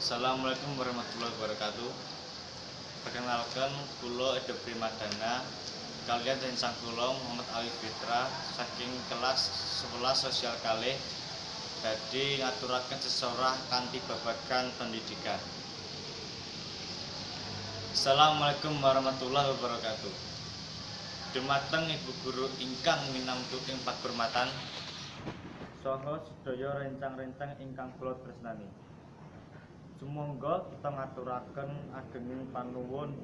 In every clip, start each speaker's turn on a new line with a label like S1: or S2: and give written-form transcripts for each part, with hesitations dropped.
S1: Assalamualaikum warahmatullahi wabarakatuh. Perkenalkan, kula Edo Primadana kaliyan rencang kula Muhammad Ali Fitra saking kelas 11 sosial kalih badhe ngaturaken sesorah kanthi babagan pendidikan. Assalamualaikum warahmatullahi wabarakatuh. Dumateng Ibu guru ingkang minamtu ing pakurmatan saha sedaya rencang-rencang ingkang kula tresnani. Sumangga kita ngaturaken agenging panuwun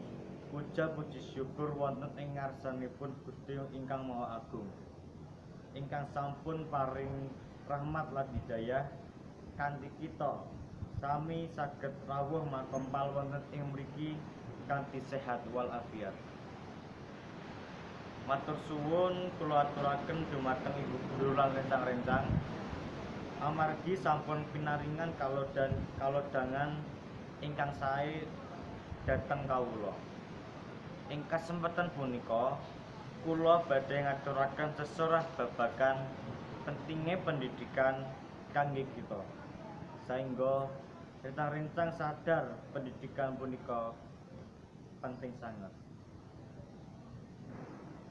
S1: puja puji syukur wonten ing ngarsanipun Gusti ingkang Maha Agung, ingkang sampun paring rahmat lan hidayah kanthi kita sami saged rawuh makempal wonten ing mriki kanthi sehat walafiat. Matur suwun kula aturaken dumateng Ibu guru lan rencang-rencang amargi sampun pinaringan kalodhangan ingkang sae dhateng kawula. Ing kasempatan punika kula badhe ngaturaken sesorah babagan pentinge pendidikan kangge kita, saengga rencang-rencang sadar pendidikan punika penting sanget.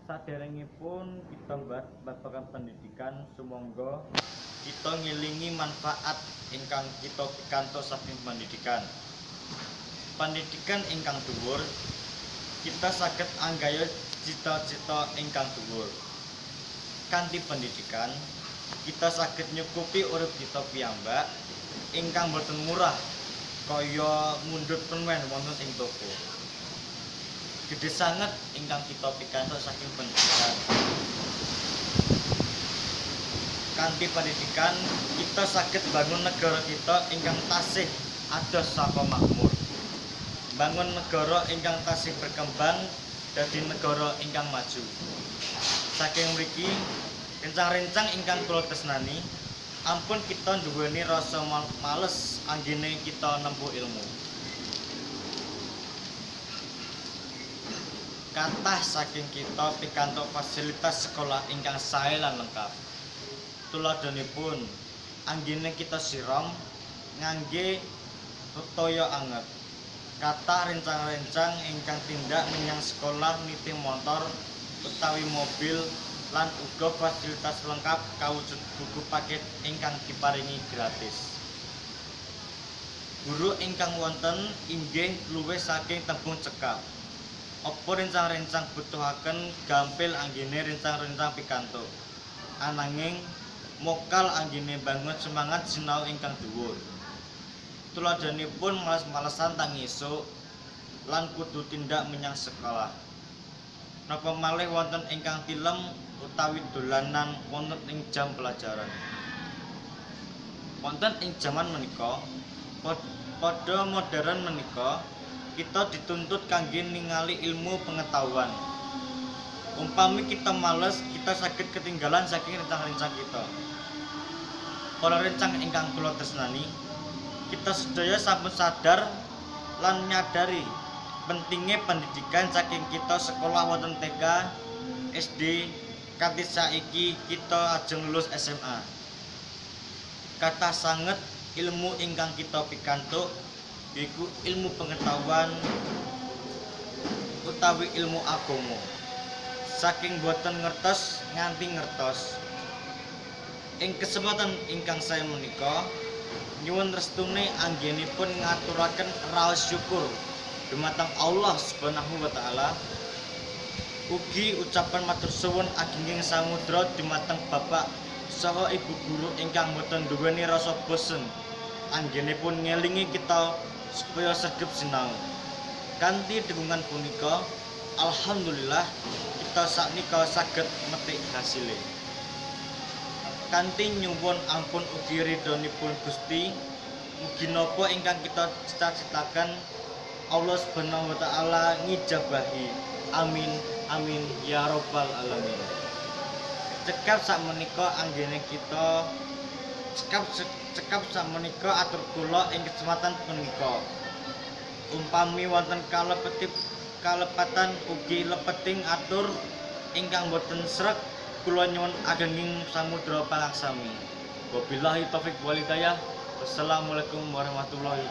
S1: Saderengipun kita babagan pendidikan, sumangga kita ngilingi manfaat ingkang kita pikantuk saking pendidikan. Pendidikan ingkang dhuwur, kita saged anggayuh cita-cita ingkang dhuwur. Kanthi pendidikan, kita saged nyukupi urip kita piyambak ingkang boten murah kaya mundhut permen wonten ing toko. Gedhe sanget ingkang kita pikantuk saking pendidikan. Kanthi pendidikan, kita saged bangun negara kita ingkang tasih adoh saka makmur. Bangun negara ingkang tasih berkembang dadi negara ingkang maju. Saking mriki, rencang-rencang ingkang kula tresnani, ampun kita nduweni rasa males anggene kita nempuh ilmu. Kathah saking kita pikantuk fasilitas sekolah ingkang sae lan lengkap. Tuladhanipun, anggene kita siram ngangge toya anget. Kathah rencang-rencang ingkang tindak menyang sekolah nitih motor utawi mobil lan uga fasilitas lengkap kawujud buku paket ingkang diparingi gratis. Guru ingkang wonten inggih luwih saking tembung cekap. Apa rencang-rencang butuhaken gampil anggene rencang-rencang pikantuk. Ananging mokal anggene bangun semangat sinau ingkang dhuwur. Tuladhanipun males-malesan tangi esuk lan kudu tindak menyang sekolah. Napa malih wonten ingkang tilem utawi dolanan wonten ing jam pelajaran. Wonten ing jaman menika, padha modern menika, kita dituntut kangge ningali ilmu pengetahuan. Umpami kita males, kita saged ketinggalan saking rencang-rencang kita. Para rencang ingkang kula tresnani, kita sedaya sampun sadar lan nyadari pentingnya pendidikan saking kita sekolah wonten TK, SD, kanthi saiki kita ajeng lulus SMA. Kathah sanget ilmu ingkang kita pikantuk yaiku ilmu pengetahuan utawi ilmu agama. Saking boten ngertos nganti ngertos. Ing kesempatan ingkang sae menika nyuwun restune anggenipun ngaturaken raos syukur dumateng Allah Subhanahu wa taala. Ugi ucapan matur suwun agenging samudra dumateng bapak saha ibu guru ingkang boten nduweni rasa bosen anggenipun ngelingi kita supaya sregep sinau. Kanthi dukungan punika, alhamdulillah kita saknika saged metik hasile. Kanthi nyuwun ampun ugi ridhonipun Gusti, mugi napa ingkang kita cita-citakan Allah Subhanahu wa taala ngijabahi. Amin amin ya rabbal alamin. Cekap sakmenika anggene kita cekap sakmenika atur kula ing kesempatan punika. Umpami wonten kalepatan ugi lepeting atur ingkang boten sreg, kula nyuwun agenging samudra pangaksami. Wabillahi taufik wal hidayah. Wassalamualaikum warahmatullahi wabarakatuh.